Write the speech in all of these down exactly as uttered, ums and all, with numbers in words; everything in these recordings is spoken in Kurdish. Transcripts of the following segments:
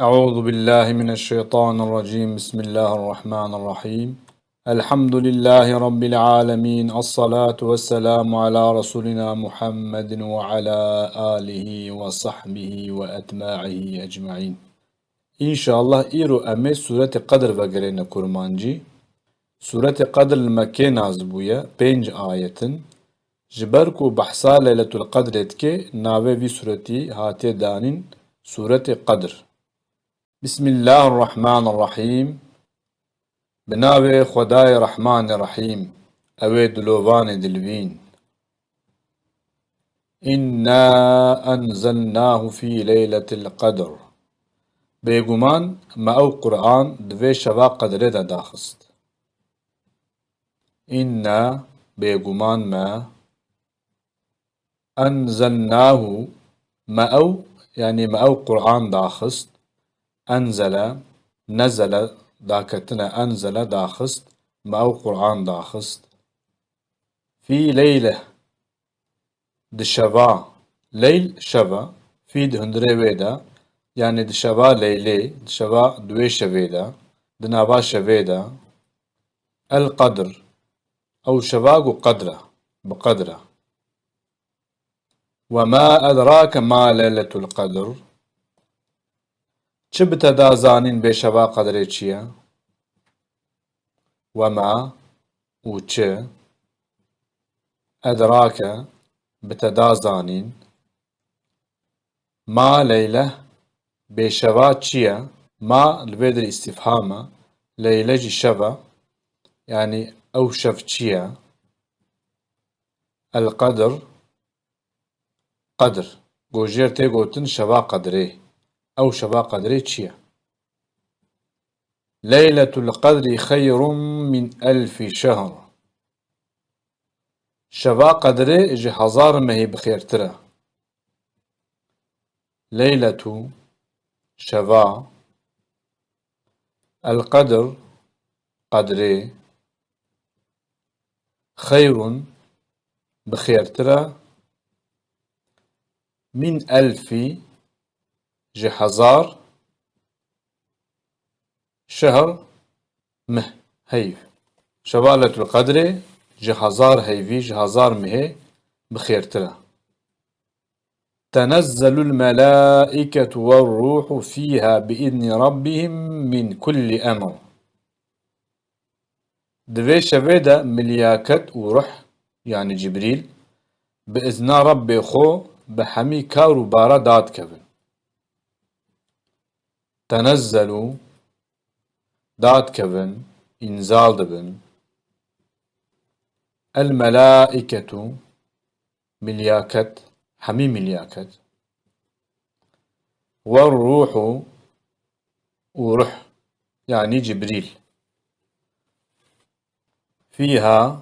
أعوذ بالله من الشيطان الرجيم. بسم الله الرحمن الرحيم. الحمد لله رب العالمين. الصلاة والسلام على رسولنا محمد وعلى آله وصحبه وأتباعه أجمعين. Înşallah îro em ê Sûretê Qedr vegerîne kurmancî. Sûretê Qedr li Mekkê nazil bûye, pênc ayet in. Ji ber ku behsa Leyletul Qedrê dike, navê vî sûretî hatiye danîn Sûretê Qedr. Bismillahirrahmanirrahîm. Bi navê Xwedayê Rehmanê Rehîm, ew ê dilovanê dilvîn. Înna enzelnahu fî leyletil qedr. Bêguman me ew Quran di vê şeva Qedrê de daxist. Înna, bêguman me, enzelnahu, me ew, yanî me ew Quran daxist. Enzele, nezele, daketine, enzele, daxist, me ew Quran daxist. Fî leyle, di şeva, leyl şeva, fî di hundirê wê de, yanî di şeva leylê, di şeva di wê şevê de, di nava şevê de. El qedr, ew şeva ku qedr e, bi qedr e. Ve ma edrake ma leyletul qedr. Çi bi te da zanîn bê şeva qedrê çi ye? Ve ma, û çi, edrake, bi te da zanîn, ma leyle, bê şeva çi ye? Ma li vê dirê îstîfham e, leyle jî şev e, yanî ew şev çi ye? El qedr, qedr. Ku jêr tê gotin şeva qedrê. Ew şeva qedrê çi ye? Leyletul qedrî xeyrun min elfî şehr. Şeva qedrê ji hezar mehî bi xêrtir e. Leyletu, şeva, el qedr, qedrê, xeyrun, bi xêrtir e, min elfî, ji hezar, şehr, mih, heyv. Şeva Leyletul Qedrê ji hezar heyvî, ji hezar mihê bi xêrtir e. Tenezzelul melâiketu werrûhu fîhâ bi izni rabbihim min kulli emr. Di vê şevê de milyaket û ruh, yanî Cibrîl, bi izna Rabbê xwe bi hemî kar û bara dadikevin. Tenezzelu, dadikevin, înzal dibin. El melâiketu, milyaket, hemî milyaket. Werrûhu, û ruh, yanî Cibrîl. Fîha,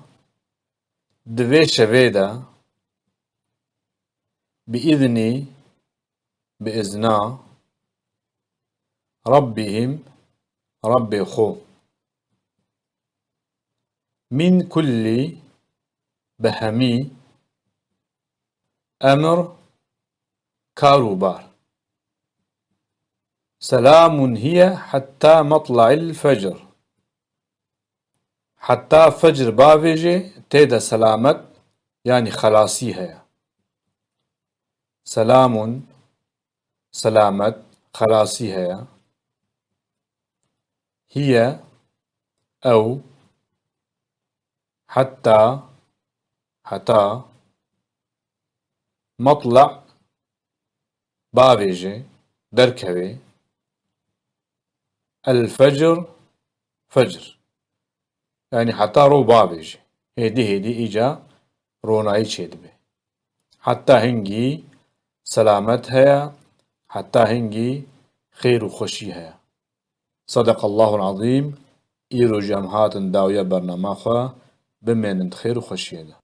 di vê şevê de, bi îznî, bi izna, Rabbihim, Rabbê xwe. Min kullî, bi hemî, emr, kar û bar. Selamun hiye hetta matla'il fecr. Heta fecr bavêjê tê de selamet, yanî xelasî heye. Selamun, selamet, xelasî heye. Hiye, ew, heta, heta, matla, bavêje, derkeve, el fecr, fecr. Yanî heta ro bavêje. Hêdî hêdî îca ronayî çêdibe. Heta hingî selamet heye, heta hingî xêr û xweşî heye. Sadaqallahul azîm. Îro jî em hatin dawiya bernama xwe. Bimênin di xêr û xweşiyê de.